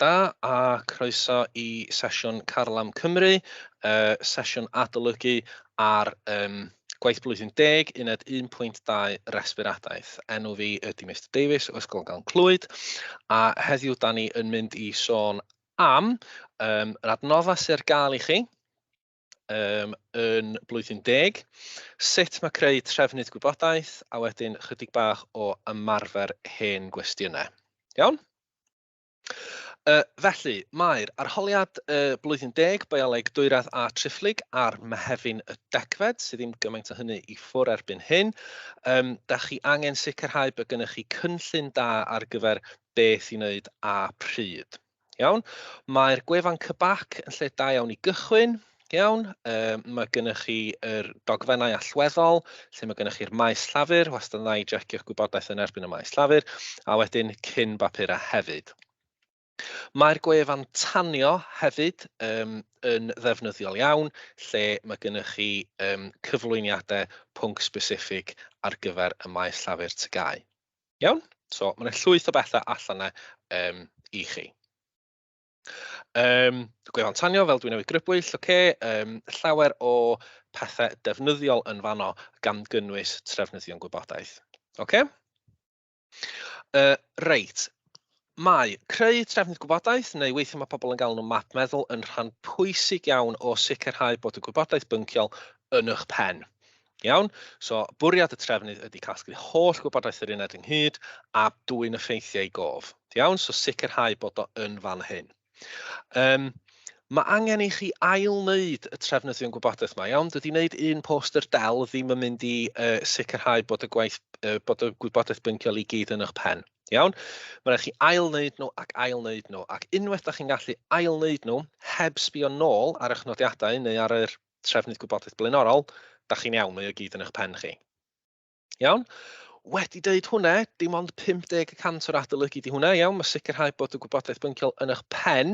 da a croeso i sesiwn Carlam Cymru, sesiwn adolygu ar gwaith blwyddyn deg, uned 1.2 resbiradaeth. Enw fi ydy Mister Davies o Ysgol Gan Clwyd, a heddiw da ni yn mynd i sôn am yr adnoddau sydd ar gael i chi yn blwyddyn deg, sut mae creu trefnydd gwybodaeth, a wedyn chydig bach o ymarfer hen gwestiynau. Iawn? Felly, mae'r arholiad blwyddyn deg, bioleg dwyradd a triphlyg ar Mehefin y degfed, sydd ddim gymaint o hynny i ffwr erbyn hyn. Da chi angen sicrhau bod gennych chi cynllun da ar gyfer beth i wneud a pryd. Iawn? Mae'r gwefan CBAC yn lle da iawn i gychwyn. Iawn? Mae gennych chi yr dogfennau allweddol, lle mae gennych chi'r maes llafur, wastad yn dda i jecio'ch gwybodaeth yn erbyn y maes llafur, a wedyn cyn bapurau hefyd. Mae'r gwefan tanio hefyd yn ddefnyddiol iawn, lle mae gennych chi cyflwyniadau pwnc specific ar gyfer y maes llafur TGAU. Iawn? So, mae yna llwyth o bethau allan yna i chi. Gwefan tanio, fel dwi'n newydd grybwyll, oce, llawer o pethau defnyddiol yn fanno gan gynnwys trefnyddion gwybodaeth. Oce? Reit, mae creu trefnydd gwybodaeth, neu weithiau mae pobl yn galw nhw map meddwl, yn rhan pwysig iawn o sicrhau bod y gwybodaeth bynciol yn eich pen. Iawn? So, bwriad y trefnydd ydy casglu holl gwybodaeth yr uned ynghyd a dwyn y ffeithiau i gof. Iawn? So, sicrhau bod o yn fan hyn. Mae angen i chi ail-wneud y trefnyddion gwybodaeth yma, iawn? Dydy wneud un poster del ddim yn mynd i sicrhau bod y gwaith, bod y gwybodaeth bynciol i gyd yn eich pen. Iawn? Mae rhaid chi ail-wneud nhw ac ail-wneud nhw, ac unwaith da chi'n gallu ail-wneud nhw heb sbio nôl ar eich nodiadau neu ar yr trefnydd gwybodaeth blaenorol, da chi'n iawn, mae o gyd yn eich pen chi. Iawn? Wedi deud hwnna, dim ond 50 y cant o'r adolygu di hwnna, iawn? Mae sicrhau bod y gwybodaeth bynciol yn eich pen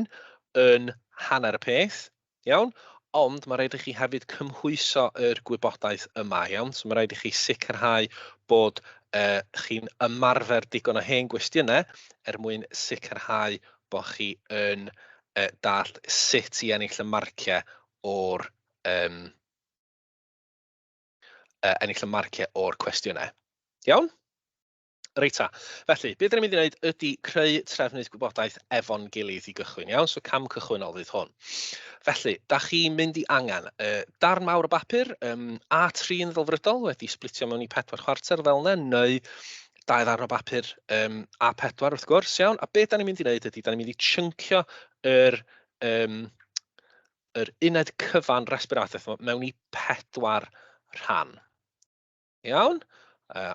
yn hanner y peth, iawn? Ond mae rhaid i chi hefyd cymhwyso yr gwybodaeth yma, iawn? So mae rhaid i chi sicrhau bod chi'n ymarfer digon o hen gwestiynau er mwyn sicrhau bod chi yn dallt sut i ennill y marciau o'r ennill y marciau o'r cwestiynau. Iawn? Reit ta. Felly, beth dyn ni'n mynd i wneud ydy creu trefnydd gwybodaeth efo'n gilydd i gychwyn, iawn? So cam cychwynnol fydd hwn. Felly, da chi'n mynd i angen darn mawr o bapur, A3 yn ddelfrydol, wedi splitio mewn i 4 chwarter fel yna, neu dau ddarn o bapur A4 wrth gwrs, iawn? A beth da ni'n mynd i wneud ydy, da ni'n mynd i chuncio yr, yr uned cyfan resbiradaeth mewn i pedwar rhan. Iawn?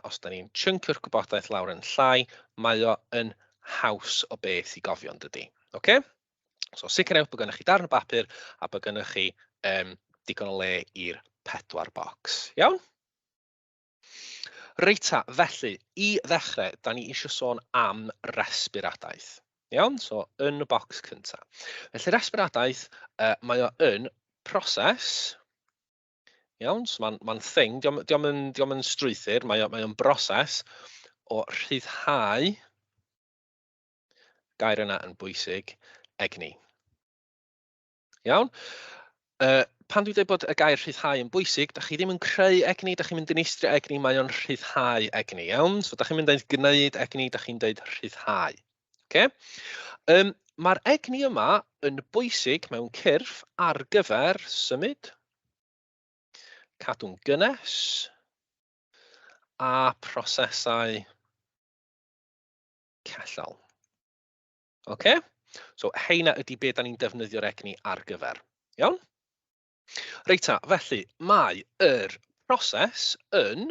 Os da ni'n chyncio'r gwybodaeth lawr yn llai, mae o yn haws o beth i gofio yn dydy. Oce? So sicrhewch bod gennych chi darn o bapur a bod gennych chi digon o le i'r pedwar bocs. Iawn? Reit ta, felly, i ddechrau, da ni eisiau sôn am resbiradaeth. Iawn? So, yn y bocs cyntaf. Felly, resbiradaeth, mae o yn proses, iawn? So, mae'n thing, dio'm yn strwythur, mae o'n broses o rhyddhau, gair yna yn bwysig, egni. Iawn? Pan dwi'n dweud bod y gair rhyddhau yn bwysig, da chi ddim yn creu egni, da chi'n mynd dinistrio egni, mae o'n rhyddhau egni, iawn? So da chi'n mynd dweud gwneud egni, da chi'n dweud rhyddhau. Okay? Mae'r egni yma yn bwysig mewn cyrff ar gyfer symud, cadw'n gynnes, a prosesau cellol. Oce? So heina ydy be da ni'n defnyddio'r egni ar gyfer. Iawn? Reit ta, felly mae yr proses yn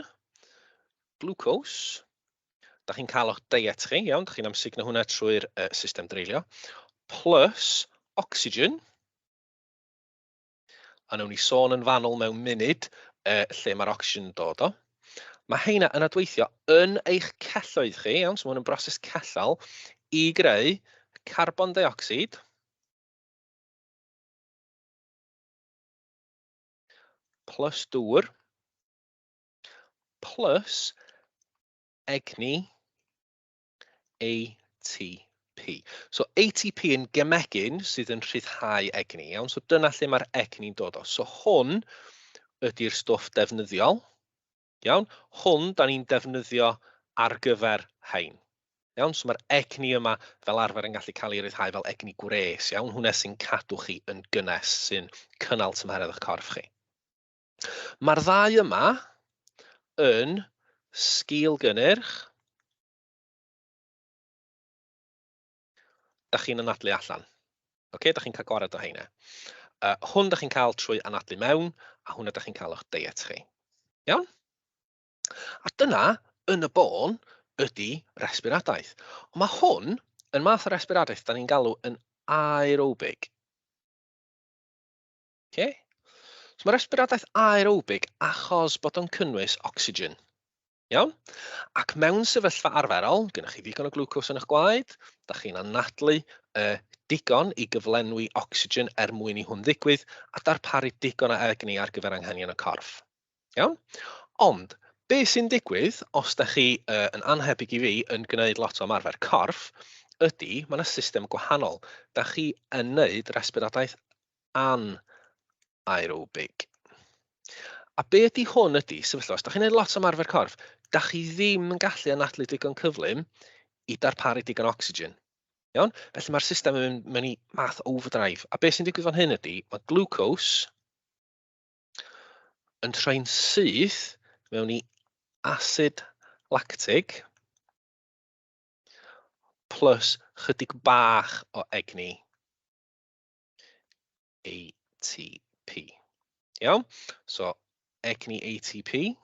glucose. Da chi'n cael o'ch diet chi, iawn? Da chi'n amsugno hwnna trwy'r system dreulio. Plus oxygen. A wnawn ni sôn yn fanwl mewn munud lle mae'r ocsigen yn dod o. Mae heina yn adweithio yn eich celloedd chi, iawn, so mae hwn yn broses cellol, i greu carbon deuocsid plus dŵr plus egni ATP. So ATP yn gemegyn sydd yn rhyddhau egni, iawn? So dyna lle mae'r egni'n dod o. So hwn ydy'r stwff defnyddiol, iawn? Hwn da ni'n defnyddio ar gyfer hein. Iawn, so mae'r egni yma fel arfer yn gallu cael ei ryddhau fel egni gwres, iawn? Hwnna sy'n cadw chi yn gynnes, sy'n cynnal tymheredd eich corff chi. Mae'r ddau yma yn sgil gynnyrch. Da chi'n anadlu allan. Oce, da chi'n cael gwared o heina. Hwn da chi'n cael trwy anadlu mewn, a hwnna da chi'n cael o'ch deiet chi. Iawn? A dyna, yn y bôn, ydy resbiradaeth. Ond mae hwn yn math o resbiradaeth da ni'n galw yn aerobig. Okay? So mae resbiradaeth aerobig achos bod o'n cynnwys ocsigen. Iawn? Ac mewn sefyllfa arferol, gennych chi ddigon o glwcos yn eich gwaed, da chi'n anadlu digon i gyflenwi ocsigen er mwyn i hwn ddigwydd a darparu digon o egni ar gyfer anghenion y corff. Iawn? Ond, be sy'n digwydd os da chi yn annhebyg i fi yn gwneud lot o ymarfer corff, ydy mae yna system gwahanol. Da chi yn wneud resbiradaeth anaerobig. A be ydy hwn ydy, sefyllfa, os da chi'n gwneud lot o ymarfer corff, da chi ddim yn gallu anadlu digon cyflym i darparu digon ocsigen. Iawn? Felly mae'r system yn mynd mewn i math overdrive. A beth sy'n digwydd fan hyn ydy, mae glucose yn troi'n syth mewn i asid lactig plus chydig bach o egni ATP. Iawn? So, egni ATP.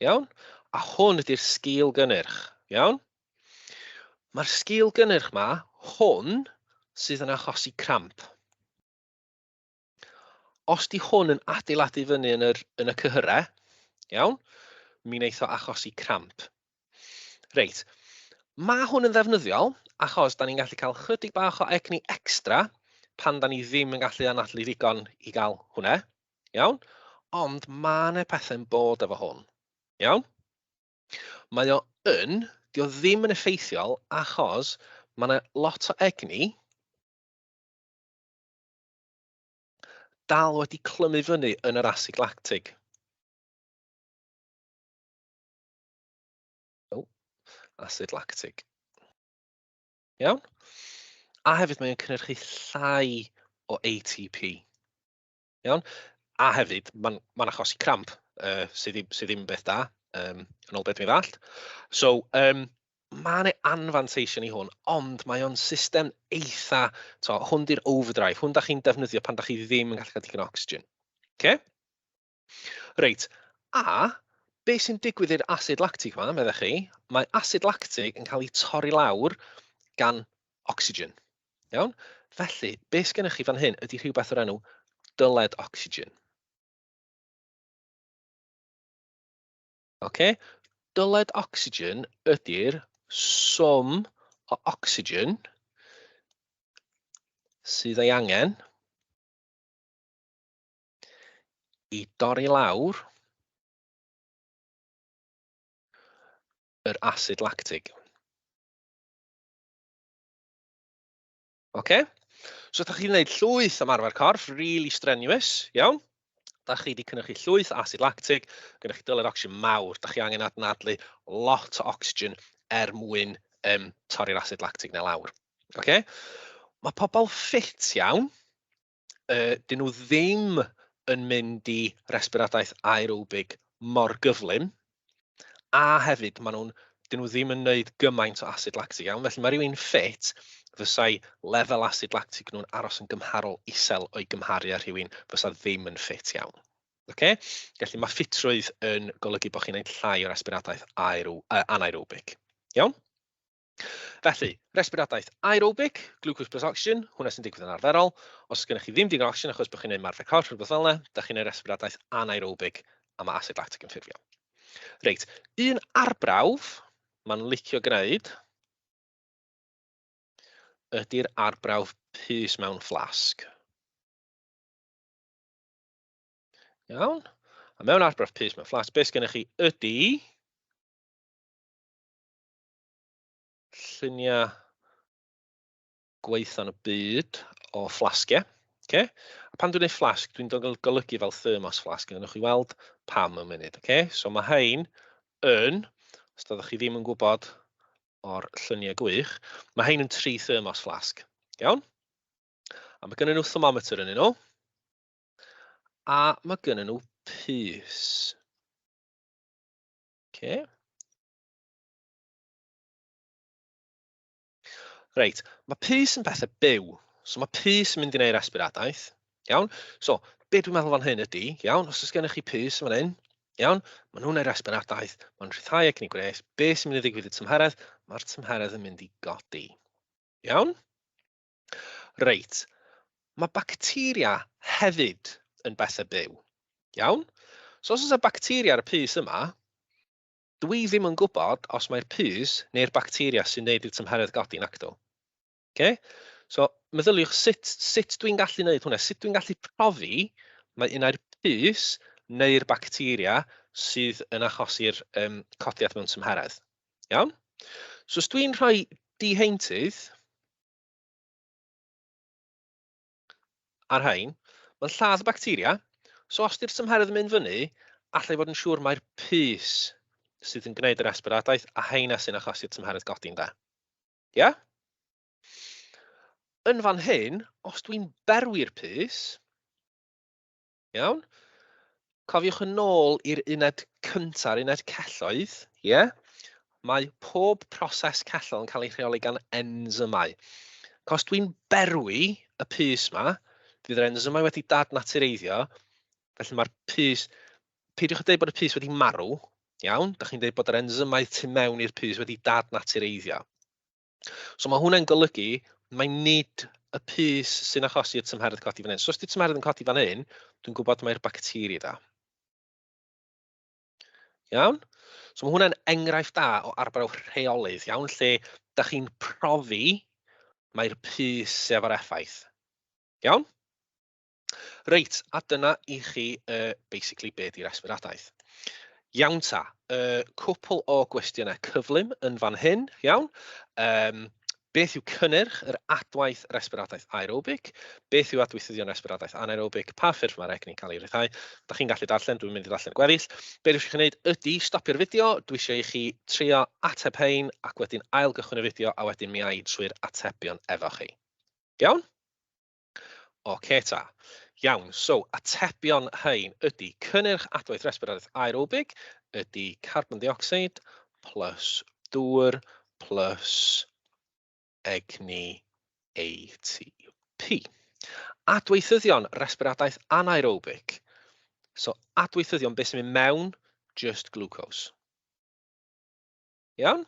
Iawn? A hwn ydy'r sgil gynnyrch. Iawn? Mae'r sgil gynnyrch ma, hwn sydd yn achosi cramp. Os di hwn yn adeiladu fyny yn, yr, yn y cyhyrau, iawn, mi wneith o achosi cramp. Reit, mae hwn yn ddefnyddiol achos da ni'n gallu cael chydig bach o egni extra pan da ni ddim yn gallu anadlu ddigon i gael hwnna, iawn? Ond mae yna pethau'n bod efo hwn, iawn? Mae o yn, di o ddim yn effeithiol achos mae yna lot o egni dal wedi clymu fyny yn yr asid lactig. Oh, asid lactig. Iawn? A hefyd mae'n cynhyrchu llai o ATP. Iawn? A hefyd, mae'n ma achosi cramp, sydd, ddim, sydd ddim beth da, yn ôl beth dwi'n ddallt. So, mae yna anfanteision i hwn, ond mae o'n system eitha, to, hwn di'r overdrive, hwn da chi'n defnyddio pan da chi ddim yn gallu cael digon o oxygen. Okay? Reit, a be sy'n digwydd i'r asid lactig yma, meddech chi, mae asid lactig yn cael ei torri lawr gan oxygen. Iawn? Felly, be sgennych chi fan hyn ydy rhywbeth o'r enw dyled oxygen. Oce? Dyled ocsigen ydy'r swm o ocsigen sydd ei angen i dorri lawr yr asid lactig. Oce? So, da chi'n gwneud llwyth am arfer corff, really strenuous, iawn? Da chi wedi cynhyrchu llwyth asid lactig, gyda chi dyled ocsigen mawr, da chi angen adnadlu lot o ocsigen er mwyn torri'r asid lactig na lawr. Oce? Mae pobl ffit iawn, dyn nhw ddim yn mynd i resbiradaeth aerobig mor gyflym, a hefyd maen nhw'n, dyn nhw ddim yn wneud gymaint o asid lactig iawn, felly mae rhywun ffit fysai lefel asid lactig nhw'n aros yn gymharol isel o'i gymharu â rhywun fysa ddim yn ffit iawn. Okay? Felly mae ffitrwydd yn golygu bod chi'n gwneud llai o resbiradaeth anaerobig. Iawn? Felly, resbiradaeth aerobig, glucose plus oxygen, hwnna sy'n digwydd yn arferol. Os gennych chi ddim digon o oxygen achos bod chi'n gwneud ymarfer corff rhywbeth fel yna, da chi'n gwneud resbiradaeth anaerobig a mae asid lactic yn ffurfio. Reit, un arbrawf mae'n licio gwneud ydy'r arbrawf pys mewn fflasg. Iawn. A mewn arbrawf pys mewn fflasg, beth gennych chi ydy lluniau gwaetha yn y byd o fflasgiau. Okay? A pan dwi'n dweud fflasg, dwi'n golygu fel thermos flask, a wnewch chi weld pam mewn munud. Okay? So mae hein yn, os doeddech chi ddim yn gwybod o'r lluniau gwych, mae hein yn tri thermos flask. Iawn? A mae gennyn nhw thermometer yn nhw. A mae gennyn nhw pys. Okay. Reit, mae pys yn bethau byw. So mae pys yn mynd i wneud resbiradaeth. Iawn? So, be dwi'n meddwl fan hyn ydy, iawn, os oes gennych chi pys fan hyn, iawn, maen nhw'n gwneud resbiradaeth, maen nhw'n rhyddhau egni gwres, be sy'n mynd i ddigwydd i'r tymheredd? Mae'r tymheredd yn mynd i godi. Iawn? Reit, mae bacteria hefyd yn bethau byw. Iawn? So os oes yna bacteria ar y pys yma, Dwi ddim yn gwybod os mai'r pys neu'r bacteria sy'n neud i'r tymheredd godi nacdw. Okay? So, meddyliwch sut, sut dwi'n gallu neud hwnna, sut dwi'n gallu profi mae un ai'r pys neu'r bacteria sydd yn achosi'r um, codiad mewn tymheredd. Iawn? So, os dwi'n rhoi diheintydd ar rhain, mae'n lladd y bacteria. So os di'r tymheredd yn mynd fyny, allai fod yn siŵr mai'r pys sydd yn gwneud yr resbiradaeth a heina sy'n achosi'r tymheredd godi'n da. Ia? Yeah? Yn fan hyn, os dwi'n berwi'r pys, Iawn? Cofiwch yn ôl i'r uned cynta'r uned celloedd, ie? Yeah? Mae pob proses cellol yn cael ei rheoli gan enzymau. Cos dwi'n berwi y pys ma, fydd yr enzymau wedi dadnatureiddio, felly mae'r pys, peidiwch â dweud bod y pys wedi marw, iawn? Da chi'n dweud bod yr enzymau tu mewn i'r pys wedi dadnatureiddio. So mae hwnna'n golygu mai nid y pys sy'n achosi'r tymheredd codi fan hyn. So os 'di tymheredd yn codi fan hyn, dwi'n gwybod mai'r bacteria da. Iawn? So mae hwnna'n enghraifft da o arbrawf rheolydd, iawn, lle da chi'n profi mai'r pys sydd efo'r effaith. Iawn? Reit, a dyna i chi uh, basically be di resbiradaeth. Iawn ta, uh, cwpl o gwestiynau cyflym yn fan hyn, iawn. Um, beth yw cynnyrch yr adwaith resbiradaeth aerobig? Beth yw adweithyddion resbiradaeth anaerobig? Pa ffurf mae'r egni'n cael ei ryddhau? Da chi'n gallu darllen, dwi'n mynd i ddarllen gweddill. Be dwi eisiau chi wneud ydy stopio'r fideo, dwi eisiau i chi trio ateb hein ac wedyn ail gychwyn y fideo a wedyn mi ai trwy'r atebion efo chi. Iawn? Oce ta. Iawn, so atebion hein ydy cynnyrch adwaith resbiradaeth aerobig ydy carbon dioxide plus dŵr plus egni ATP. Adweithyddion resbiradaeth anaerobig. So adweithyddion, beth sy'n mynd mewn? Just glucose. Iawn?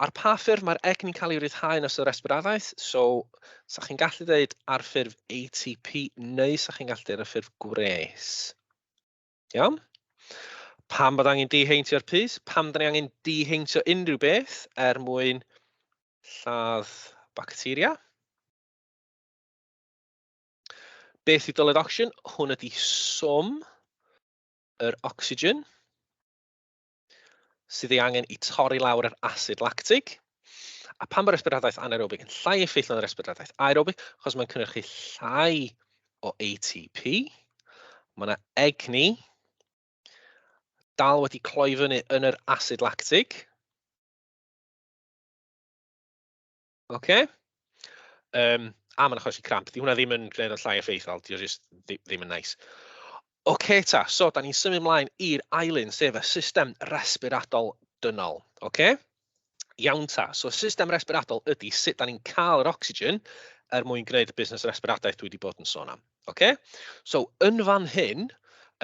Ar pa ffurf mae'r egni'n cael ei ryddhau yn ystod resbiradaeth? So, sa chi'n gallu dweud ar ffurf ATP neu sa chi'n gallu dweud ar ffurf gwres. Iawn? Pam bod angen diheintio'r pys? Pam da ni angen diheintio unrhyw beth er mwyn lladd bacteria? Beth yw dyled ocsigen? Hwn ydy swm yr ocsigen sydd ei angen i torri lawr yr asid lactig. A pan mae'r resbiradaeth anaerobig yn llai effeithlon na'r resbiradaeth aerobig, achos mae'n cynhyrchu llai o ATP, mae yna egni dal wedi cloi fyny yn yr asid lactig. Oce. Um, a mae'n achosi cramp. Di hwnna ddim yn gwneud o'n llai effeithiol, di o jyst ddim yn nice. Oce ta, so da ni'n symud ymlaen i'r ail un, sef y system resbiradol dynol. Oce? Iawn ta, so system resbiradol ydy sut da ni'n cael yr oxygen er mwyn gwneud y busnes resbiradaeth dwi wedi bod yn sôn am. Oce? So, yn fan hyn,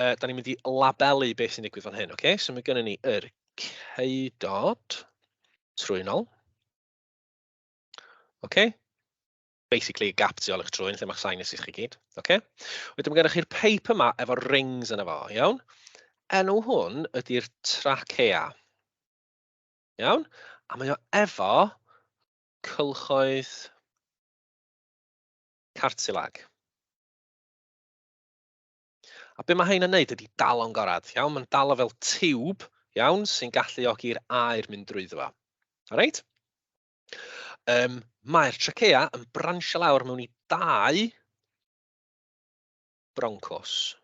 uh, da ni'n mynd i labelu beth sy'n digwydd fan hyn. Oce? So mae gennym ni yr ceudod trwynol. Oce? Basically, gap tu ôl i'ch trwyn, lle mae'ch sinuses chi gyd. Oce? Wedyn mae gennych chi'r peip yma efo rings yna fo, iawn? Enw hwn ydy'r trachea. Iawn? A mae o efo cylchoedd cartilag. A be mae hein yn neud ydy dal o'n gorad, iawn? Mae'n dal o fel tiwb, iawn, sy'n galluogi'r aer mynd drwyddo fo. Alright? Mae'r trachea yn bransio lawr mewn i dau broncws.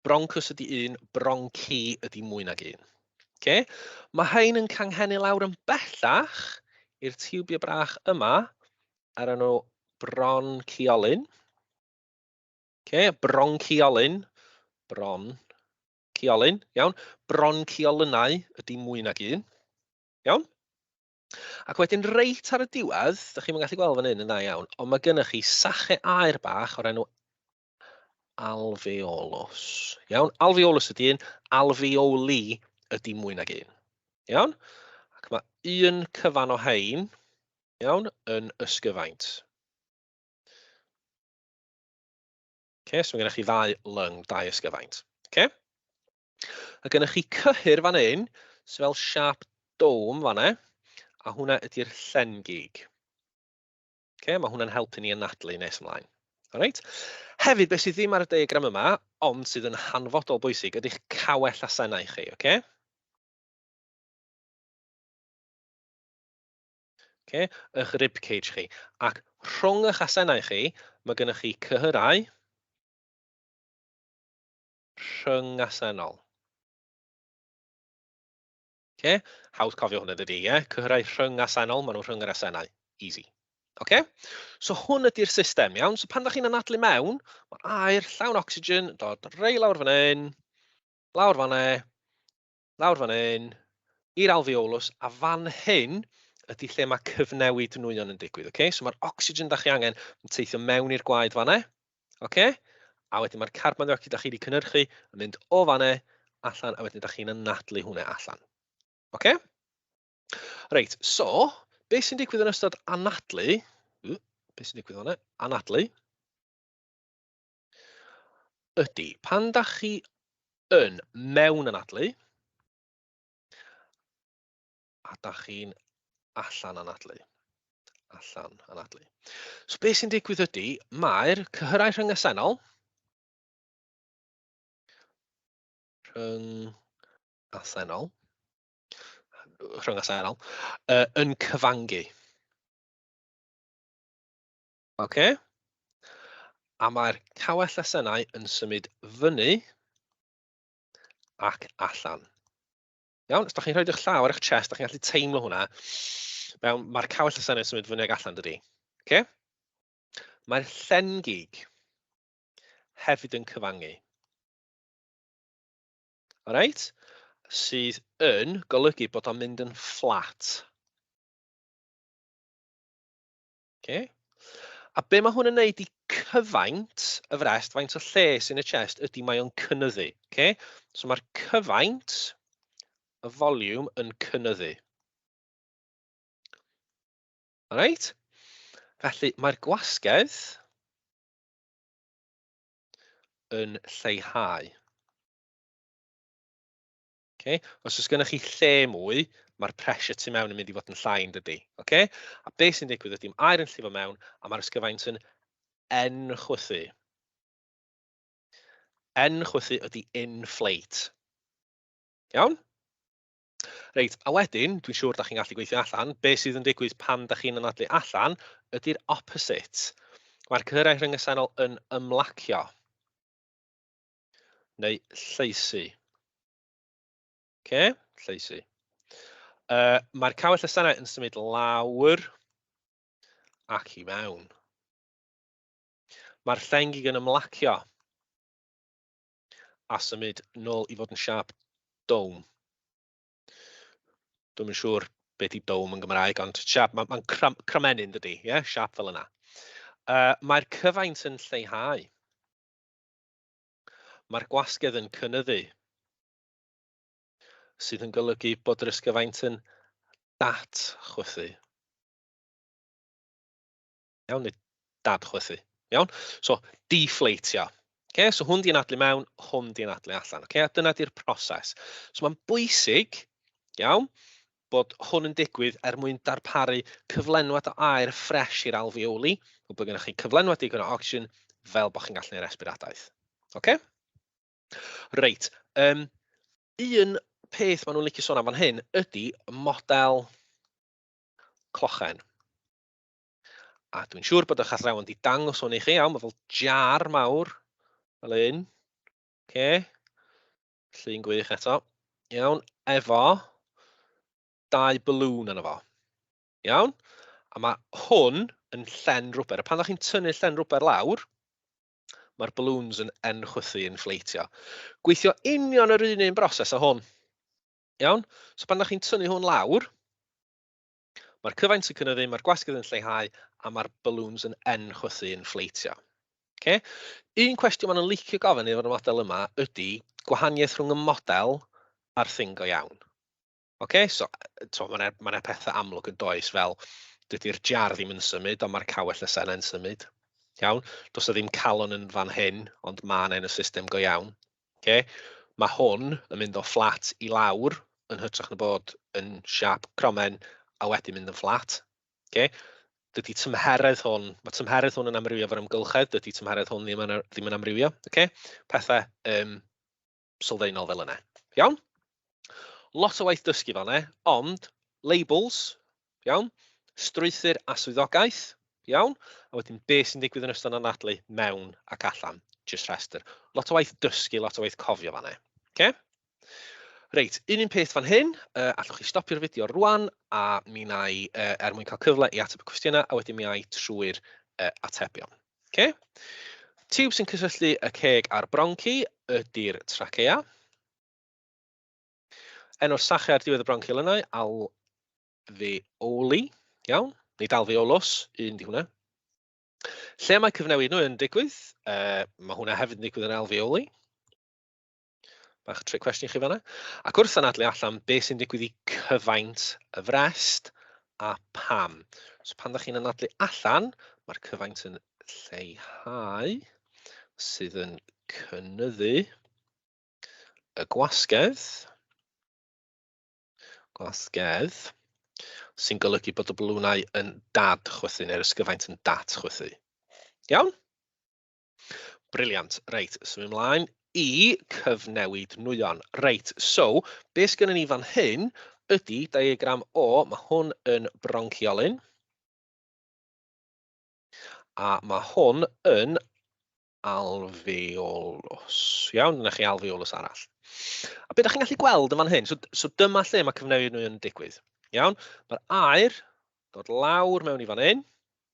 Broncws ydy un, bronci ydy mwy nag un. Okay? Mae hein yn canghennu lawr yn bellach i'r tiwbiau brach yma ar enw bronchiolyn. Okay? Bronchiolyn, bronchiolyn, iawn. Bronchiolynau ydy mwy nag un. Iawn? Ac wedyn reit ar y diwedd, dych chi'm yn gallu gweld fan hyn yn dda iawn, ond mae gennych chi sache aer bach o'r enw alveolus. Iawn, alveolus ydy un, alveoli ydy mwy nag un. Iawn? Ac mae un cyfan o hein, iawn, yn ysgyfaint. Okay, so mae gennych chi ddau lung, dau ysgyfaint. Okay? A gennych chi cyhyr fan hyn, sydd fel siâp dome fan e, a hwnna ydy'r llengig. Okay, mae hwnna'n helpu ni anadlu nes ymlaen. Alright. Hefyd, beth sydd ddim ar y diagram yma, ond sydd yn hanfodol bwysig, ydy'ch cawell asennau chi, okay? Okay, eich rib cage chi. Ac rhwng eich asennau chi, mae gennych chi cyhyrau rhyngasennol. Okay? Hawdd cofio hwnna dydy, ie? Yeah? Cyhyrau rhyngasennol, maen nhw rhwng yr asennau. Easy. Okay? So hwn ydy'r system, iawn? So pan da chi'n anadlu mewn, mae aer llawn oxygen yn dod rei lawr fan hyn, lawr fan e, lawr fan hyn, i'r alveolus, a fan hyn ydy lle mae cyfnewid nwyon yn digwydd. Okay? So mae'r oxygen da chi angen yn teithio mewn i'r gwaed fan e, okay? A wedyn mae'r carbon dioxide da chi wedi cynhyrchu yn mynd o fan e allan, a wedyn da chi'n anadlu hwnna allan. Okay? Reit, so, beth sy'n digwydd yn ystod anadlu? Beth sy'n digwydd fan'na? Anadlu ydy, pan da chi yn mewn anadlu, a da chi'n allan anadlu. Allan anadlu. So beth sy'n digwydd ydy, mae'r cyhyrau rhyngasennol, rhyngasennol, rhyngasennol, yn cyfangu. Oce? A mae'r cawell asennau yn symud fyny ac allan. Iawn, os da chi'n rhoi eich llaw ar eich chest, da chi'n gallu teimlo hwnna. Mewn, mae'r cawell asennau yn symud fyny ac allan, dydy. Okay? Mae'r llengig hefyd yn cyfangu. Alright? Sydd yn golygu bod o'n mynd yn fflat. Okay? A be mae hwn yn neud i cyfaint y frest, faint o lle sy'n y chest, ydy mae o'n cynyddu. Okay? So mae'r cyfaint, y volume, yn cynyddu. Alright? Felly mae'r gwasgedd yn lleihau. Okay? Os oes gennych chi lle mwy, mae'r pressure tu mewn yn mynd i fod yn llai yn dydy. Okay? A beth sy'n digwydd ydy, mae aer yn llifo mewn a mae'r ysgyfaint yn enchwythu. Enchwythu ydy inflate. Iawn? Reit, a wedyn, dwi'n siŵr da chi'n gallu gweithio allan, be sydd yn digwydd pan da chi'n anadlu allan ydy'r opposite. Mae'r cyhyrau rhyngasennol yn ymlacio neu llaesu. Okay, llaesu. Mae'r cawell asennau yn symud lawr ac i mewn. Mae'r llengig yn ymlacio a symud nôl i fod yn siâp dome. Dwi'm yn siŵr beth di dome yn Gymraeg, ond siâp, mae'n ma cramennyn dydy, ie? Yeah? Siâp fel yna. Mae'r cyfaint yn lleihau. Mae'r gwasgedd yn cynyddu, sydd yn golygu bod yr ysgyfaint yn dat-chwythu. Iawn, neu dad-chwythu. Iawn? So, deflatio. Okay? So, hwn di anadlu mewn, hwn di anadlu allan. Okay? A dyna di'r proses. So, mae'n bwysig, iawn, bod hwn yn digwydd er mwyn darparu cyflenwad o aer ffres i'r alveoli, fel bod gennych chi cyflenwad digon o oxygen fel bod chi'n gallu gwneud resbiradaeth. Okay? Reit, un peth maen nhw'n licio sôn am fan hyn ydy model. clochen. A dwi'n siŵr bod eich athrawon wedi dangos hwn i chi, iawn, mae fel jar mawr, fel un. Okay. Llun gwych eto. Iawn, efo dau balloon yna fo. Iawn? A mae hwn yn llen rwber. A pan ddech chi'n tynnu llen rwber lawr, mae'r balloons yn enchwythu, inflatio. Gweithio union yr un un broses â hwn. Iawn? So pan ddech chi'n tynnu hwn lawr, mae'r cyfaint yn cynyddu, mae'r gwasgedd yn lleihau, a mae'r balloons yn enchwythu, inflatio. Okay? Un cwestiwn maen nhw'n licio gofyn efo'r model yma ydy gwahaniaeth rhwng y model a'r thing go iawn. Oce, so t'mo' ma' 'na ma' 'na pethe amlwg yn does fel dydy'r jar ddim yn symud ond ma'r cawell llysenau'n symud. Iawn? Does 'na ddim calon yn fan hyn ond ma' 'na yn y system go iawn. Oce? Mae hwn yn mynd o fflat i lawr yn hytrach na bod yn siâp cromen a wedyn mynd yn fflat. Oce? Dydy tymheredd hwn, mae tymheredd hwn yn amrywio efo'r amgylchedd, dydy tymheredd hwn ddim yn, ddim yn amrywio. Oce? Pethau sylfaenol fel yna. Iawn? Lot o waith dysgu fan yna, ond labels, iawn? Strwythur a swyddogaeth, iawn? A wedyn beth sy'n digwydd yn ystod anadlu mewn ac allan, jyst rhestr. Lot o waith dysgu, lot o waith cofio fan yna. Okay? Reit, un un peth fan hyn, allwch chi stopio'r fideo rwan a mi wna i, er mwyn cael cyfle i ateb y cwestiynau, a wedyn mi ai trwy'r atebion. Okay? Tiwb sy'n cysylltu y ceg a'r bronci ydy'r trachea. Enw'r sachau ar diwedd y bronchiolynau, alveoli, iawn, neu alveolus, un di hwnna. Lle mae cyfnewid nhw yn digwydd? Mae hwnna hefyd yn digwydd yn alveoli. Bach o trick question i chi fanna. Ac wrth anadlu allan, beth sy'n digwydd i cyfaint y frest a pam? So pan ddech chi'n anadlu allan, mae'r cyfaint yn lleihau, sydd yn cynyddu y gwasgedd, gwasgedd, sy'n golygu bod y balwnau yn dad-chwythu, neu'r ysgyfaint yn dat-chwythu. Iawn? Brilliant. Reit, symud ymlaen i cyfnewid nwyon. Reit, so, beth sgynnon ni fan hyn ydy diagram o, mae hwn yn bronchiolyn, a mae hwn yn alveolus. Iawn, dyna chi alveolus arall. A beth ydych chi'n gallu gweld yn fan hyn? So dyma lle mae cyfnewid nwyon yn digwydd. Iawn, mae'r aer dod lawr mewn i fan hyn.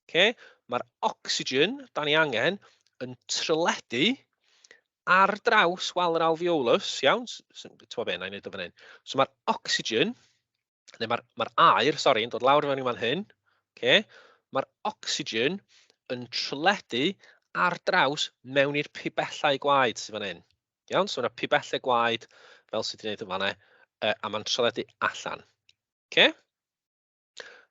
Okay? Mae'r ocsigen da ni angen yn tryledu ar draws wal yr alveolus, iawn? Ti'n be, na i wneud o fan hyn. So mae'r ocsigen, neu mae'r mae aer, sori, yn dod lawr fewn i fan hyn. Okay? Mae'r ocsigen yn tryledu ar draws mewn i'r pibellau gwaed sydd fan hyn. Iawn, so mae'na pibellau gwaed fel sydd wedi gwneud yn fanna, a mae'n tryledu allan. Okay?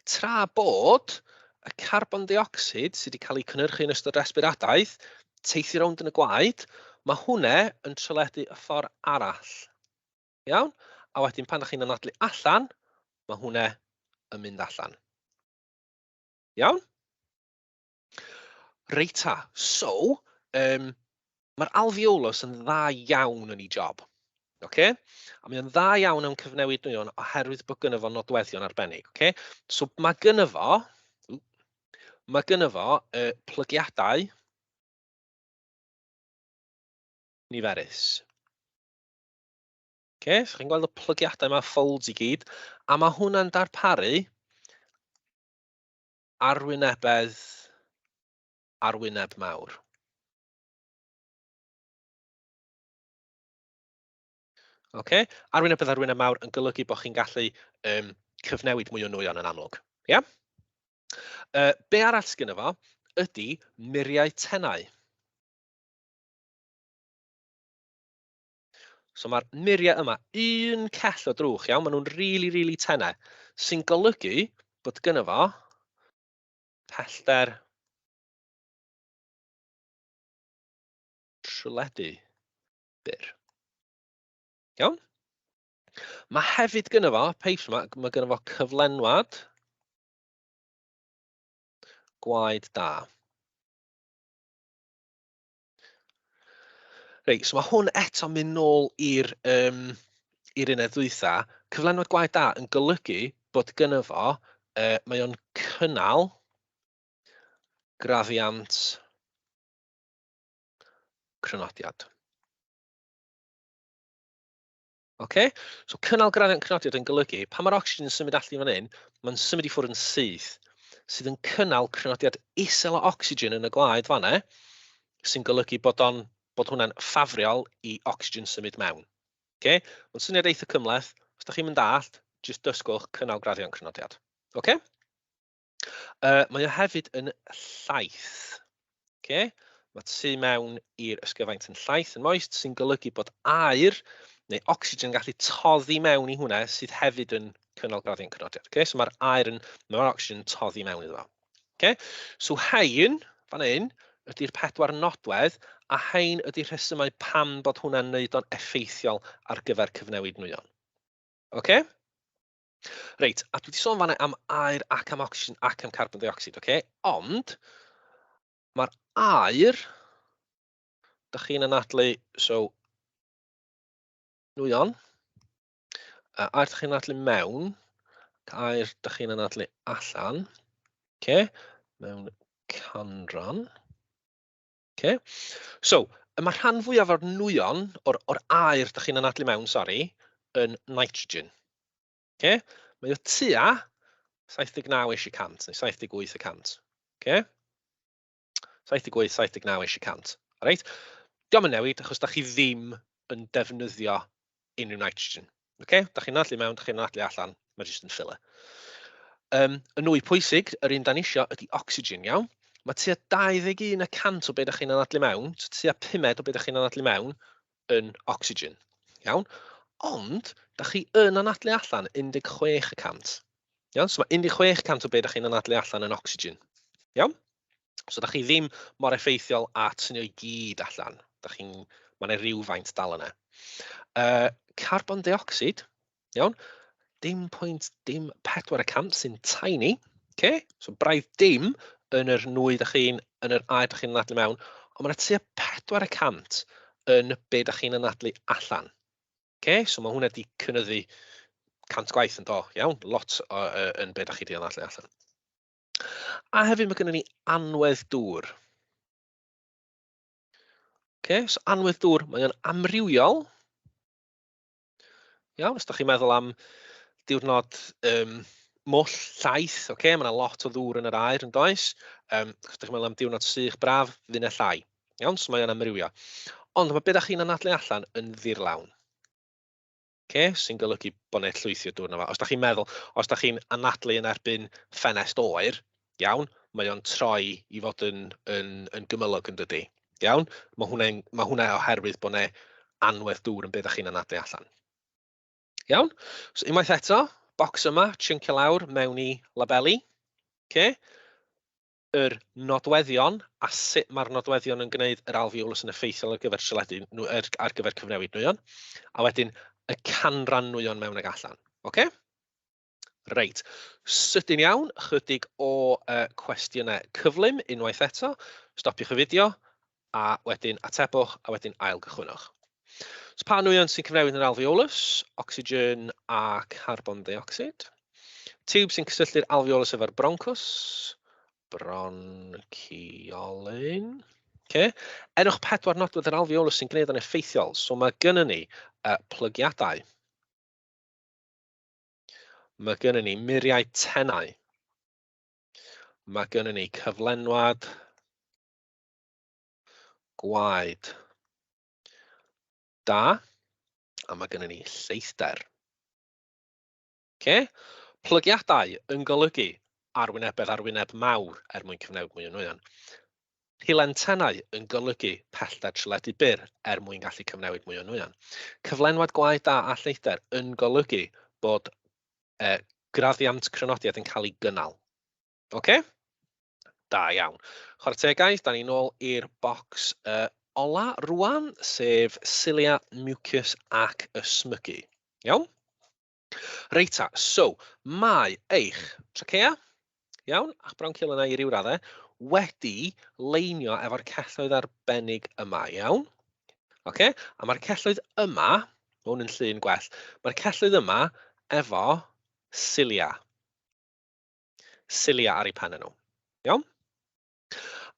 Tra bod y carbon deuocsid sydd wedi cael ei cynhyrchu yn ystod resbiradaeth, teithio rownd yn y gwaed, mae hwnna yn tryledu y ffordd arall. Iawn? A wedyn pan ydych chi'n anadlu allan, mae hwnna yn mynd allan. Iawn? Reit ta, so, mae'r alveolus yn dda iawn yn ei job. Okay? A mae o'n dda iawn mewn cyfnewid nwyon oherwydd bod gynno fo nodweddion arbennig. Okay? So mae gynno fo, mae gynno fo plygiadau niferus. Okay? So chi'n gweld y plygiadau yma, folds i gyd, a mae hwnna'n darparu arwynebedd arwyneb mawr. Okay? Arwynebedd arwyneb mawr yn golygu bod chi'n gallu cyfnewid mwy o nwyon yn amlwg. Yeah? Be arall sgynno fo ydy muriau tenau. So mae'r muriau yma, un cell o drwch, iawn, maen nhw'n rili, rili tenau, sy'n golygu bod gynno fo pellter tryledu byr. Iawn? Mae hefyd gynno fo, peips yma, mae gynno fo cyflenwad gwaed da. Reit, so mae hwn eto mynd nôl i'r uned ddwytha. Cyflenwad gwaed da yn golygu bod gynno fo Mae o'n cynnal graddiant crynodiad. Oce? So cynnal graddiant crynodiad yn golygu pan mae'r ocsigen yn symud allan fan hyn, mae'n symud i ffwrdd yn syth, sydd yn cynnal crynodiad isel o ocsigen yn y gwaed fan'na, sy'n golygu bod o'n bod hwnna'n ffafriol i ocsigen symud mewn. Oce? Mae'n syniad eitha cymhleth. Os da chi'n mynd dallt, jyst dysgwch cynnal graddiant crynodiad. Oce? Mae o hefyd yn llaith. Okay? Mae tu mewn i'r ysgyfaint yn llaith, yn moist, sy'n golygu bod aer neu ocsigen yn gallu toddi mewn i hwnna sydd hefyd yn cynnal graddiant crynodiad. Okay? So mae'r aer yn, mae'r ocsigen yn toddi mewn iddo fo. Okay? So hein, fan hyn, ydy'r pedwar nodwedd, a hein ydy'r rhesymau pam bod hwnna'n neud o'n effeithiol ar gyfer cyfnewid nwyon. Okay? Reit, a dwi wedi sôn fanna am aer ac am ocsigen ac am carbon dioxide, oce? Ond, mae'r aer, da chi'n anadlu, so, nwyon, aer da chi'n anadlu mewn, ac aer da chi'n anadlu allan, oce, mewn canran. Oce? So, y mae rhan fwyaf o'r nwyon, o'r, or aer da chi'n anadlu mewn, sori, yn nitrogen. Oce? Mae o tua 79 ish y cant, neu 78 y cant. Oce? 78, 79 ish y cant. Reit? Diolch yn newid, achos da chi ddim yn defnyddio unrhyw nitrogen. Oce? Da chi'n anadlu mewn, da chi'n anadlu allan, mae jyst yn filler. Y nwy pwysig, yr un da ni isio, ydy oxygen, iawn? Mae tua 21 y cant o be da chi'n anadlu mewn, so tua pumed o be da chi'n anadlu mewn, yn oxygen, iawn? Ond, da chi yn anadlu allan 16 y cant. Iawn? So mae 16 y cant o be da chi'n anadlu allan yn oxygen. Iawn? So da chi ddim mor effeithiol a tynnu i gyd allan. Da chi'n... Mae yna rhywfaint dal yna. Carbon dioxide, iawn, dim pwynt dim 4 y cant sy'n tiny. Okay? So braidd dim yn yr nwy da chi'n, yn yr aer da chi'n anadlu mewn, ond mae yna tua 4 y cant yn be da chi'n anadlu allan. Okay? So mae hwnna wedi cynyddu 100 gwaith yn do, iawn, lot o, yn be da chi wedi anadlu allan. A hefyd mae gennym ni anwedd dŵr. Okay, so anwedd dŵr, mae o'n amrywiol. Iawn, os da chi'n meddwl am diwrnod mwll llaith, okay, mae yna lot o ddŵr yn yr aer yn does. Os da chi'n meddwl am diwrnod sych braf, fydd yna llai. Iawn, so mae o'n amrywio. Ond mae be da chi'n anadlu allan yn ddirlawn. Oce, sy'n golygu bod 'na llwythi o dŵr yna fo. Os dach chi'n meddwl, os dach chi'n anadlu yn erbyn ffenest oer, iawn, mae o'n troi i fod yn, yn, yn gymylog yn dydy. Iawn? Mae hwnna'n, mae hwnna oherwydd bod 'na anwedd dŵr yn be dach chi'n anadlu allan. Iawn? So unwaith eto, bocs yma, chyncio lawr mewn i labeli. Oce? Yr nodweddion a sut mae'r nodweddion yn gwneud yr alveolus yn effeithiol ar gyfer siledu, er, ar gyfer cyfnewid nwyon, a wedyn y canran nwyon mewn ag allan. Oce? Reit, sydyn iawn, chydig o cwestiynau cyflym unwaith eto. Stopiwch y fideo, a wedyn atebwch, a wedyn ail gychwynnwch. So pa nwyon sy'n cyfnewid yn yr alveolus? Oxygen a carbon dioxide. Tiwb sy'n cysylltu'r alveolus efo'r broncws. Bronchiolyn. Okay. Enwch pedwar nodwedd yr alveolus sy'n gwneud yn effeithiol. So mae gynnon ni plygiadau. Mae gynnon ni muriau tenau. Mae gynnon ni cyflenwad gwaed da, a mae gynnon ni lleithder. Okay? Plygiadau yn golygu arwynebedd arwyneb mawr er mwyn cyfnewid mwy o nwyon. Rhilentennau yn golygu pellter tryledu byr er mwyn gallu cyfnewid mwy o nwyon. Cyflenwad gwaed da a lleithder yn golygu bod graddiant crynodiad yn cael ei gynnal. Oce? Da iawn. Chwarae teg, guys, da ni nôl i'r bocs ola rwan, sef cilia, mucus ac ysmygu. Iawn? Reit ta, so mae eich trachea, iawn, a'ch bronchial yna i ryw raddau, wedi leinio efo'r celloedd arbennig yma, iawn? Oce, a mae'r celloedd yma, mae hwn yn llun gwell, mae'r celloedd yma efo cilia. Cilia ar eu pennau nhw. Iawn?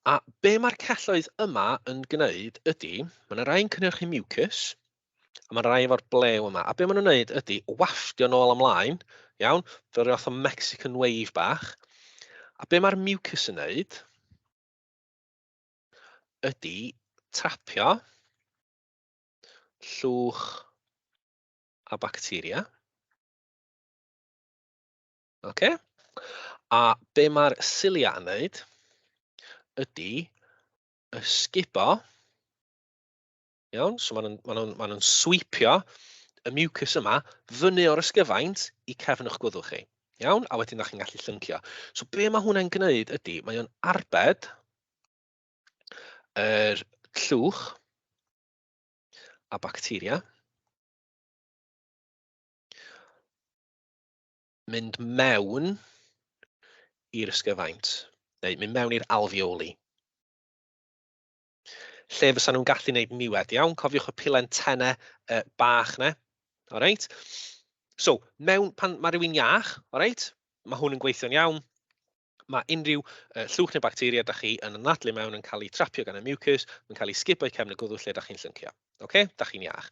A be mae'r celloedd yma yn gwneud ydy, mae yna rai'n cynhyrchu mucus, a mae rai efo'r blew yma. A be maen nhw'n gwneud ydy wafftio nôl ymlaen, iawn, fel rhyw fath o Mexican wave bach. A be mae'r mucus yn gwneud ydy trapio llwch a bacteria. Oce? A be mae'r cilia yn wneud ydy ysgubo, iawn, so maen nhw'n ma nhw, ma nhw sweepio y mucus yma fyny o'r ysgyfaint i cefn eich gwddw chi. Iawn? A wedyn da chi'n gallu llyncio. So be mae hwnna'n gwneud ydy, mae o'n arbed yr llwch a bacteria mynd mewn i'r ysgyfaint, neu mynd mewn i'r alveoli. Lle fysa nhw'n gallu gwneud niwed, iawn? Cofiwch y pilen tenne bach 'na, alright? So, mewn, pan mae rhywun iach, alright? Mae hwn yn gweithio'n iawn. Mae unrhyw llwch neu bacteria da chi yn anadlu mewn yn cael ei trapio gan y mucus, mae'n cael ei sgubo i cefn y gwddw lle da chi'n llyncio. Oce? Da chi'n iach.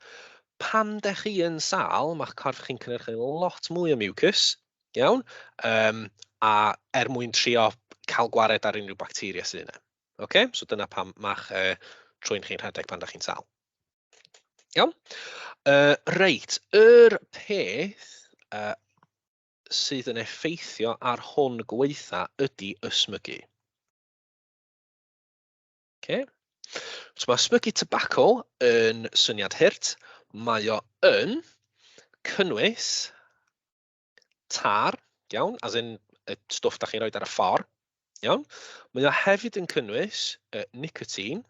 Pan da chi yn sâl, mae'ch corff chi'n cynhyrchu lot mwy o mucus, iawn? A er mwyn trio cael gwared ar unrhyw bacteria sydd yna. Oce? So dyna pam mae'ch trwyn chi'n rhedeg pan da chi'n sâl. Iawn? Reit, yr peth sydd yn effeithio ar hwn gwaetha ydy ysmygu. Okay. So mae ysmygu tybaco yn syniad hurt. Mae o yn cynnwys tar, iawn, as in y stwff da chi'n rhoi ar y ffordd, iawn. Mae o hefyd yn cynnwys nicotine,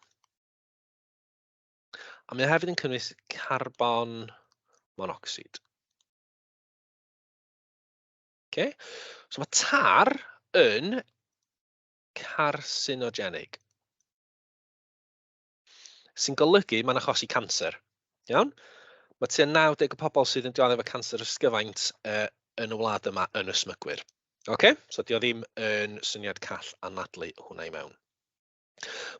a mae o hefyd yn cynnwys carbon monoxid. Okay. So mae tar yn carcinogenig. Sy'n golygu mae'n achosi canser. Iawn? Mae tua 90 o pobl sydd yn dioddef efo canser ysgyfaint yn y wlad yma yn ysmygwyr. Okay? So dio ddim yn syniad call anadlu hwnna i mewn.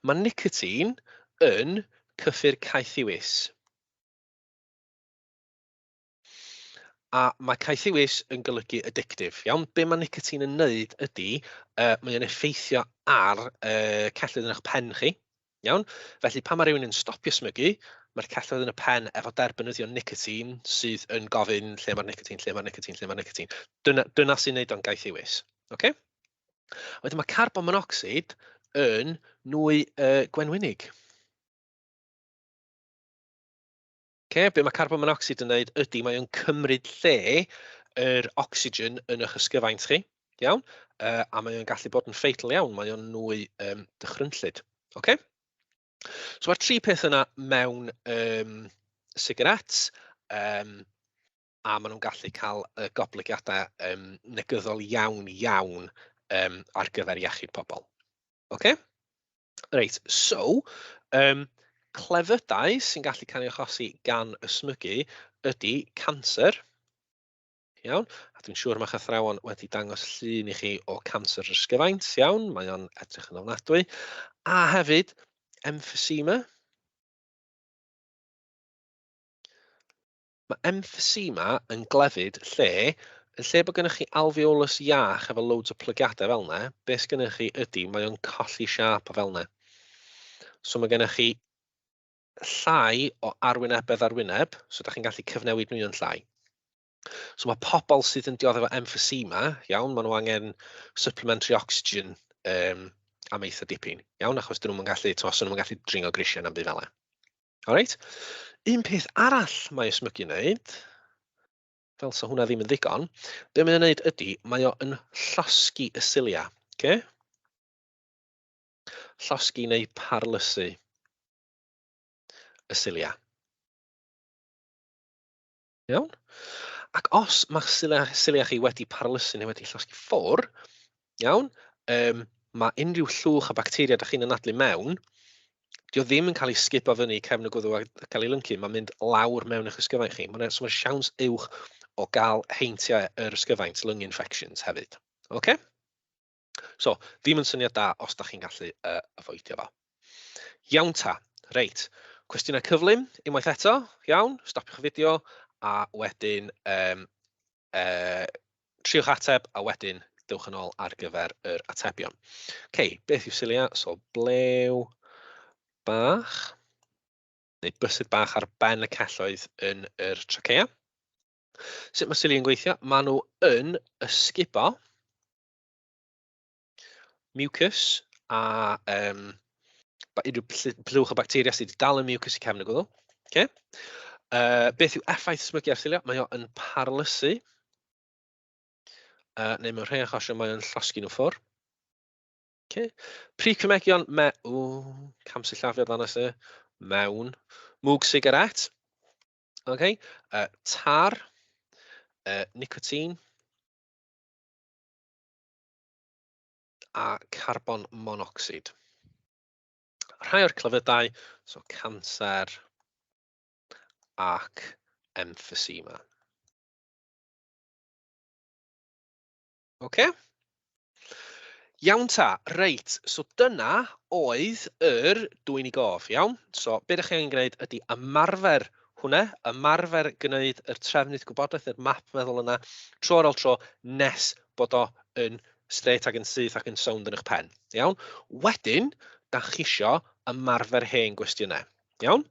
Mae nicotine yn cyffur caethiwus. A mae caethiwus yn golygu addictive, iawn? Be mae nicotine yn wneud ydy, mae o'n effeithio ar celloedd yn eich pen chi, iawn? Felly pan mae rhywun yn stopio smygu, mae'r celloedd yn y pen efo derbynyddion nicotine sydd yn gofyn lle mae'r nicotine, lle mae'r nicotine, lle mae'r nicotine. Dyna, dyna sy'n neud o'n gaethiwus, oce? Wedyn mae carbon monoxid yn nwy gwenwynig. Oce, be mae carbon monoxid yn wneud ydy mae o'n cymryd lle yr ocsigen yn eich ysgyfaint chi, iawn? A mae o'n gallu bod yn fatal iawn, mae o'n nwy dychrynllyd, oce? So mae'r tri peth yna mewn sigaret, a maen nhw'n gallu cael goblygiadau negyddol iawn iawn ar gyfer iechyd pobl, oce? Reit, so, clefydau sy'n gallu cael eu achosi gan ysmygu ydy canser. Iawn, a dwi'n siŵr mae'ch athrawon wedi dangos llun i chi o canser ysgyfaint, iawn, mae o'n edrych yn ofnadwy. A hefyd, emphysema. Mae emphysema yn glefyd lle, yn lle bod gennych chi alveolus iach efo loads o plygiadau fel yna, beth sgennych chi ydy mae o'n colli siâp o fel yna. So mae gennych chi llai o arwynebedd arwyneb, so da chi'n gallu cyfnewid nwyon llai. So mae pobl sydd yn dioddef o emphysema, iawn, maen nhw angen supplementary oxygen am eitha dipyn, iawn, achos dyn nhw'n gallu, os nhw'n gallu dringo grisiau na'm byd fel yna. Alright. Un peth arall mae ysmygu'n wneud, fel sa hwnna ddim yn ddigon, be mae'n wneud ydy, mae o yn llosgi y cilia. Okay? Llosgi neu parlysu y cilia. Iawn? Ac os mae'ch cilia chi wedi paralysu neu wedi llosgi ffwr, iawn, mae unrhyw llwch a bacteria da chi'n anadlu mewn, dio ddim yn cael ei sgubo fyny cefn y gwddw a cael ei lyncu, mae'n mynd lawr mewn eich ysgyfaint chi. Mae'n so mae siawns uwch o gael heintiau yr ysgyfaint, lung infections hefyd. Okay? So, ddim yn syniad da os da chi'n gallu avoidio fo. Iawn ta, reit. Cwestiynau cyflym, unwaith eto, iawn, stopiwch y fideo, a wedyn um, triwch ateb, a wedyn dewch yn ôl ar gyfer yr atebion. Ok, beth yw cilia? So, blew bach, neu bysydd bach ar ben y celloedd yn yr trachea. Sut mae cilia yn gweithio? Maen nhw yn ysgubo mucus a unrhyw plwch o bacteria sydd wedi dal yn mucus i cefn y gwddw. Okay. Beth yw effaith smygu ar cilia? Mae o yn paralysu, neu mewn rhai achosion mae o'n llosgi nhw ffwr. Okay. Prif cemegion me... O, camsillafiad fan yna, mewn. Mwg sigaret. Okay. Tar. Nicotine. A carbon monocsid. Rhai o'r clefydau, so canser ac emphysema. Oce? Iawn ta, reit, so dyna oedd yr dwyn i gof, iawn? So, be ydych chi angen gwneud ydy ymarfer hwnna, ymarfer gwneud yr trefnydd gwybodaeth, yr map meddwl yna, tro ar ôl tro, nes bod o yn straight ac yn syth ac yn sownd yn eich pen, iawn? Wedyn, da chi isio ymarfer hen gwestiynau, iawn?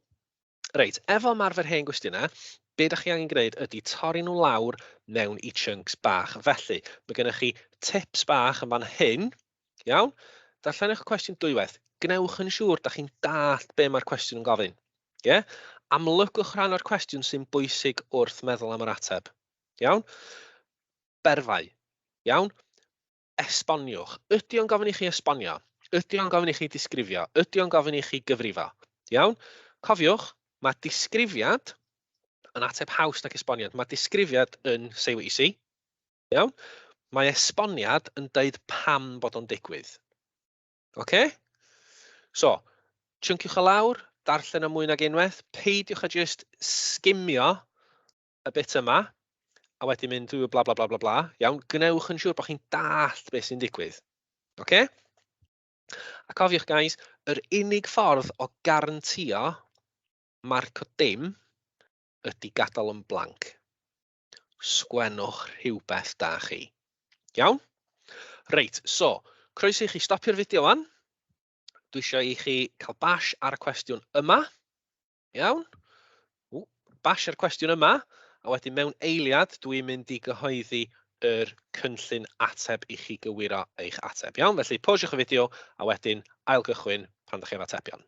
Reit, efo ymarfer hen gwestiynau, be da chi angen gwneud ydy torri nhw lawr mewn i chunks bach. Felly, mae gennych chi tips bach yn fan hyn, iawn? Darllenwch y cwestiwn dwywaith. Gwnewch yn siŵr da chi'n dallt be mae'r cwestiwn yn gofyn. Ie? Amlygwch rhan o'r cwestiwn sy'n bwysig wrth meddwl am yr ateb. Iawn? Berfau. Iawn? Esboniwch. Ydy o'n gofyn i chi esbonio? Ydy o'n gofyn i chi disgrifio? Ydy o'n gofyn i chi gyfrifo? Iawn? Cofiwch, mae disgrifiad yn ateb haws nag esboniad. Mae disgrifiad yn say what you see. Iawn? Mae esboniad yn deud pam bod o'n digwydd. Oce? So, chunkiwch o lawr, darllen o mwy nag unwaith, peidiwch â just sgimio y bit yma, a wedyn mynd drwy bla bla bla bla bla, iawn, gwnewch yn siŵr bod chi'n dallt beth sy'n digwydd. Oce? A cofiwch guys, yr unig ffordd o garantio marc o dim ydy gadael yn blank. Sgwennwch rhywbeth da chi. Iawn? Reit, so, croeso i chi stopio'r fideo wan. Dwi eisiau i chi cael bash ar y cwestiwn yma. Iawn? Ww, bash ar cwestiwn yma, a wedyn mewn eiliad dwi'n mynd i gyhoeddi yr cynllun ateb i chi gywiro eich ateb. Iawn, felly posiwch y fideo a wedyn ailgychwyn pan ydych chi efo atebion.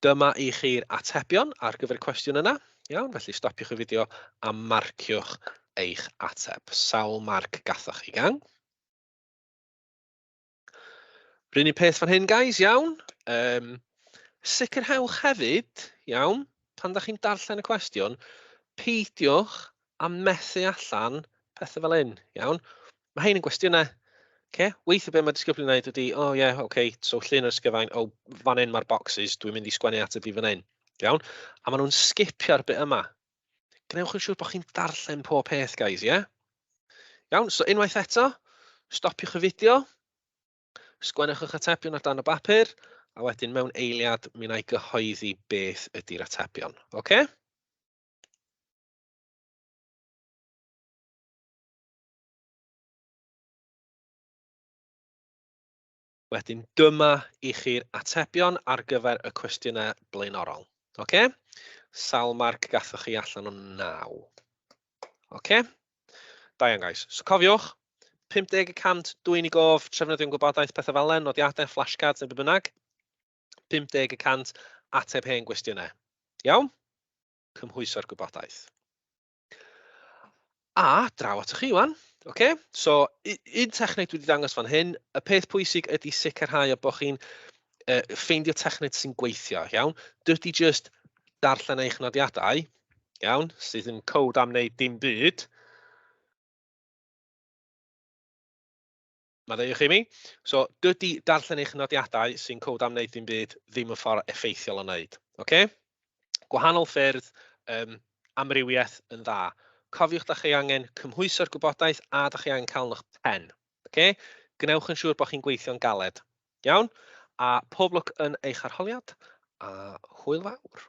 Dyma i chi'r atebion ar gyfer y cwestiwn yna. Iawn, felly stopiwch y fideo a marciwch eich ateb. Sawl marc gathoch chi, gang? R'un un peth fan hyn, guys, iawn. Sicrhewch hefyd, iawn, pan da chi'n darllen y cwestiwn, peidiwch a methu allan pethau fel hyn, iawn. Mae hein yn gwestiynau. Okay? Weithiau be mae disgyblion yn gwneud ydy, oh yeah, okay, so llun o'r ysgyfaint, oh, fan hyn mae'r boxes, dwi'n mynd i sgwennu ateb i fan hyn. Iawn? A maen nhw'n sgipio'r bit yma. Gwnewch yn siŵr bod chi'n darllen pob peth, guys, ie? Yeah? Iawn, so unwaith eto, stopiwch y fideo, sgwennwch eich atebion ar dan y bapur, a wedyn mewn eiliad mi wna i gyhoeddi beth ydy'r atebion. Oce? Okay? Wedyn dyma i chi'r atebion ar gyfer y cwestiynau blaenorol. Oce? Sawl marc gathoch chi allan o 9? Oce? Da iawn, guys. So cofiwch, 50 y cant, dwyn i gof, trefnyddion gwybodaeth, pethau fel yna, nodiadau, flashcards neu be bynnag. 50 y cant, ateb hen gwestiynau. Iawn? Cymhwyso'r gwybodaeth. A draw atoch chi wan. Okay? So, un techneg dwi wedi dangos fan hyn, y peth pwysig ydy sicrhau bod chi'n ffeindio techneg sy'n gweithio, iawn? Dydy just darllen eich nodiadau, iawn, sydd yn code am wneud dim byd. Maddeuwch i mi. So, dydy darllen eich nodiadau sy'n code am wneud dim byd ddim yn ffordd effeithiol o wneud. Okay? Gwahanol ffyrdd, amrywiaeth yn dda. Cofiwch da chi angen cymhwyso'r gwybodaeth a da chi angen cael yn eich pen. Okay? Gwnewch yn siŵr bod chi'n gweithio'n galed. Iawn? A pob lwc yn eich arholiad, a hwyl fawr.